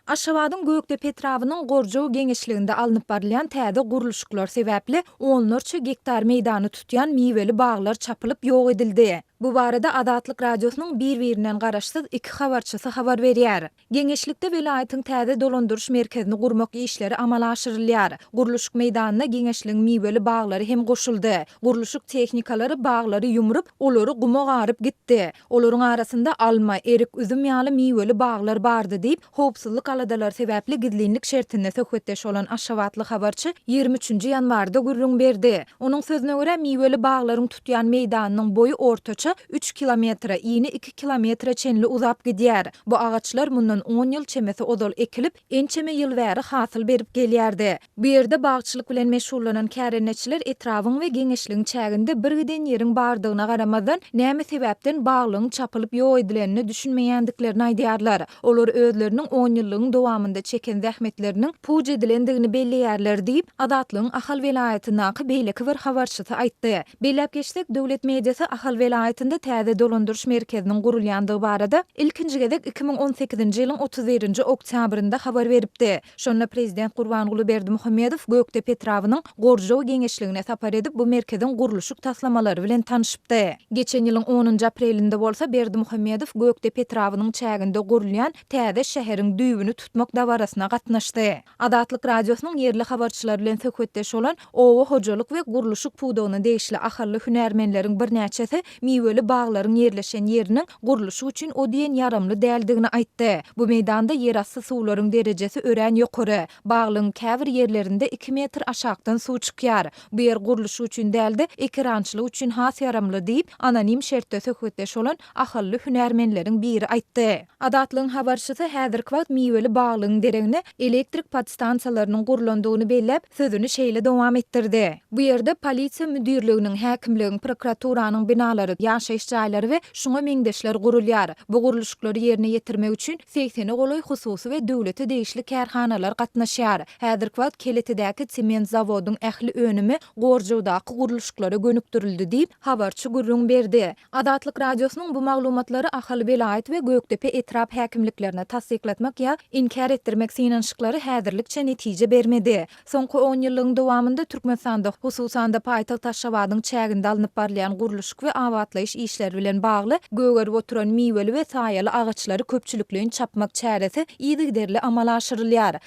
Aşgabadyň Gökdepe etrabynyň Gorjow geňeşliginde alnyp barylýan täze gurluşyklar sebäpli onlarça gektar meýdany tutýan miweli baglar çapylyp ýok edildi. Bu barada Azatlyk Radiosynyň bir-birinden garaşsyz iki habarçysy habar berýär. Geňeşlikde welaýatyň täze dolandyryş merkezini gurmak işleri amala aşyrylýar. Gurluşyk meýdanyna geňeşligiň miweli baglary hem goşuldy. Gurluşyk tehnikalary baglary ýumrup, olary guma garyp gitdi. Olaryň arasynda alma, erik, üzüm ýaly miweli baglar bardy diýip, howpsuzlyk aladalary sebäpli gizlinlik şertinde söhbetdeş bolan aşgabatly habarçy 23 nji ýanwarda gürrüň berdi. Onuň sözüne görä, miweli baglaryň tutýan meýdanynyň boýy ortaça üç kilometre, ini iki kilometre çenli uzap gidýär. Bu agaçlar mundan on ýyl çemesi ozal ekilip, ençeme ýyl bäri hasyl berip gelýärdi. Bu ýerde bagçylyk bilen meşgullanan kärendeçiler etrabyň we geňeşligiň çäginde birgiden ýeriň bardygyna garamazdan, näme sebäpden baglygyň çapylyp ýok edilenine düşünmeýändiklerini aýdýarlar. Olar özleriniň onýyllygyň dowamynda çeken zähmetleriniň puç edilendigini belleýärler diýip, Azatlygyň Ahal welaýatyndaky beýleki bir habarçysy aýtdy. Belläp geçsek, döwlet mediasy Ahal welaýatynda täze dolandyryş merkeziniň gurulýandygy barada ilkinji gezek 2018-nji ýylyň 31-nji oktýabrynda habar beripdi. Şonda prezident Gurbanguly Berdimuhamedow Gökdepe etrabynyň Gorjow geňeşligine sapar edip, bu merkeziň gurluşyk taslamalary bilen tanyşypdy. Geçen ýylyň onunjy aprelinde bolsa Berdimuhamedow Gökdepe etrabynyň çäginde gurulýan täze şäheriň düýbüni tutmak dabarasyna gatnaşdy. Azatlyk Radiosynyň ýerli habarçylary bilen söhbetdeş bolan oba hojalyk we gurluşyk pudagyna degişli ahally hünärmenleriň birnäçesi miweli baglaryň ýerleşen ýeriniň gurluşyk üçin o diýen ýaramly däldigini aýtdy. Bu meýdanda ýerasty suwlaryň derejesi örän ýokary. Baglygyň käbir ýerlerinde iki metr aşakdan suw çykýar. Bu ýer gurluşyk üçin däl-de, ekerançylyk üçin has ýaramly diýip, anonim şertde söhbetdeş bolan ahally hünärmenleriň biri aýtdy. Azatlygyň habarçysy häzirki wagt miweli baglygyň deregine elektrik podstansiýalarynyň gurlandygyny belläp, sözüni şeýle dowam etdirdi. Bu ýerde polisiýa müdirliginiň, häkimligiň, prokuraturanyň binalary, ýaşaýyş jaýlary we şuňa meňzeşler gurulýar. Bu gurluşyklary ýerine ýetirmek üçin segsene golaý hususy we döwlete degişli kärhanalar gatnaşýar. Häzirki wagt Keletidäki sement zawodyň ähli önümi Gorjowdaky gurluşyklara gönükdirildi diýip, habarçy gürrüň berdi. Azatlyk Radiosynyň bu maglumatlary Ahal welaýat we Gökdepe etrap häkimliklerine tassyklatmak ýa inkär etdirmek synanyşyklary häzirlikçe netije bermedi. Soňky onýyllygyň dowamynda Türkmenistanda, hususan-da paýtagt Aşgabadyň çäginde alnyp barylýan gurluşyk we abatlaýyş işleri bilen bagly gögerip oturan miweli we saýaly agaçlary köpçülikleýin çapmak çäresi yzygiderli amala aşyrylýar.